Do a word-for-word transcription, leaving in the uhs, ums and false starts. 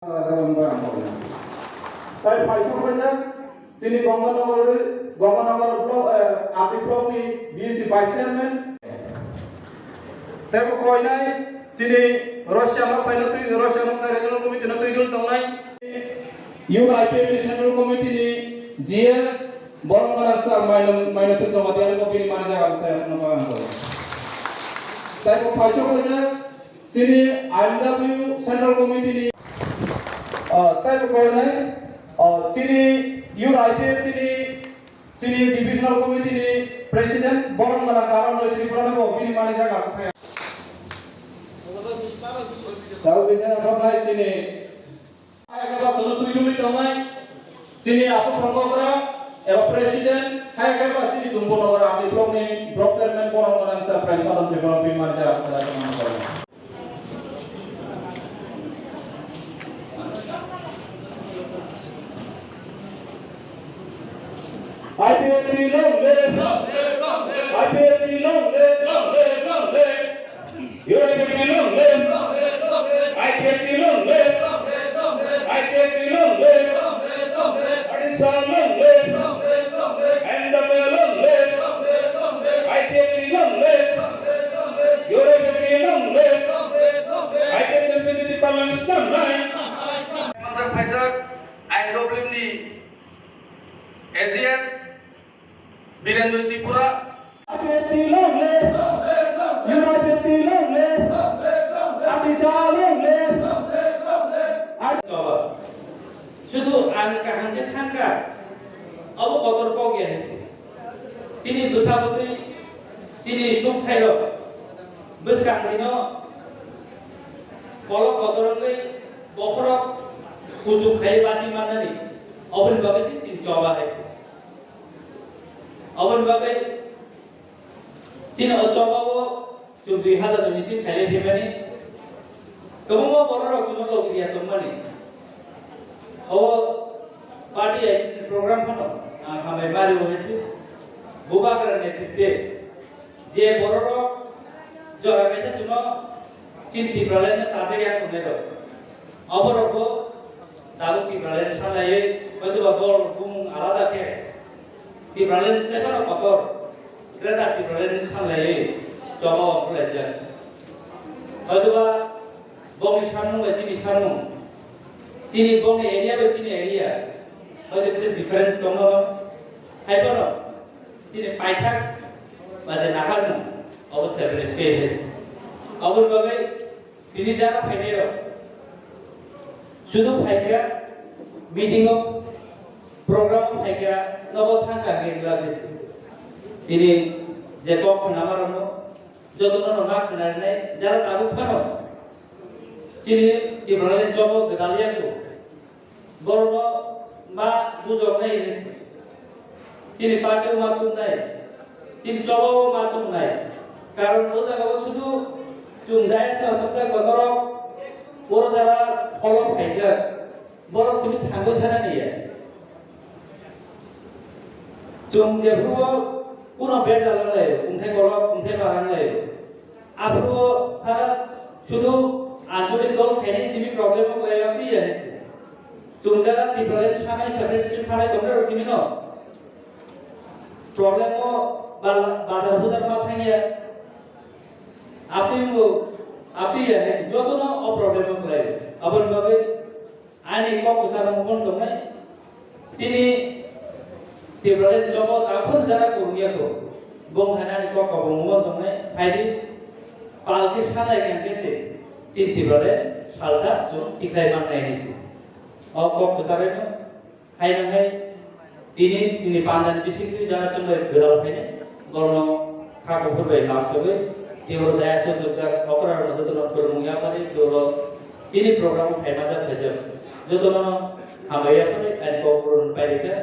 Tai paisok paisa chini Gonganagar, Gonganagar block, eh, R D block ni B C vice chairman. Tei bo koinai chini Russia no paino twi, Russia no regional committee no twi dul tongnai. Youth I P F T Central Committee ni G S Borom Gana sir maino, maino se joma diya ko bini mani jaga ko tayar no ba ko. Tai ko paisok paisa chini I M W Central Committee ni, ah, tai ko koinai, ah, chini Youth I P F T ni Chini divisional committee ni president Borom Gana Karan Joy Tripura no bo bini mani jaga asuk thaya. Chao bisa apa nai chini. Hai kaba sono tui tui tongnai. Chini asuk phangokra eba president hai kaba chini Dumbo Nagar R D block ni block chairman Borom Gana sa Prem Sadan Tripura bini mani jaga asuk thaya. I P F T long live! I P F T long live! Your I P F T long live! I P F T long live! I P F T long live! Odisha long live! N W A long live! I P F T long live! Your I P F T long live! I P F T sini di palang sanai. Manjak phaijak I N W ni A G S Birenjoy Tripura. I P F T long live! Your I P F T long live! Odisha long live! Sudu ang kaham khe thangkha, abo kotor kok ya hinsi. Chini bwsa bwtwi, chini suk thairok bwskang dino kolok kotor wngwi bokhorok kuchuk khai bachi mannani, oboni bagwi se chini choba hai se. Oboni bagwi chini o choba o chwng dui hazar ni simi khailai phaimani. Kwbangma bororok chwngno logi ya tongmani. O party program phano ang hambai mari o hesi. Bubagra netritwe je bororok jora kaisa chwngno chini Tipraland no chajak ya tongnai rok. Oborok bo tabuk Tipraland sanlaiwi hoitoba bol bumung alada khe Tipraland state no kotor Greater Tipraland sanlaiwi choba o khwlaijak. Hoitoba bongni sanmung bai chini sanmung, chini bongni area bai chini area, hoito kisa difference tongno, haiphano chini paithak ba je naharmung obo separate state hai. Oboni bagwi tini jara phainairok sudu phaikha, meeting o, program o phaikha, nobo thangkha hwnwi glak risi. Tini je kok khwnamarokno jotono no ma khwnarinai jara tabuk phano chini Tipraland chobo gwdal yago. Borokno ma bujoknai hinwi se. Chini party o ma tubunai, chini choba o ma tubunai. Karon o jaga o sudu chwng dai sa thokjak ba norok oro jara follow khaijak. Borok simi thangwi thana niya. Chwng jephuru o kuno bejal wng laio, wngthai kolok, wngthai barang laio. Aphuru sara sudu anchalik dol khainai simi problem o kwlai lamdi ya hinsi. Chwng jara Tipraland sanai separate state sanai tongnai rok simi no problem o bala-, bazar buzar ma thangya. Apni bo, apni ya hin joto no o problem o kwlai. Aboni bagwi ani kok kwcharo mungkon tongnai. Chini Tipraland chobo taphun jara kurungya ko. Bong hai ani kok kabo mungkon tongnai. Phaidi palki sanai kangke se. Chini Tipraland salsa chwng tikhlai mannai hinsi. O kok kwcharo no hai nang hai tini, tini pandan bisingtwi jara chwng bai gwdal phainai. Borno kha kuphur bai lamsogwi tiyoro jaya sujukjak okra rok jotono phwrwngmung yapari tiyoro tini program o phaima jak phaijak jotono hambai yapari ani kok purun pairikha.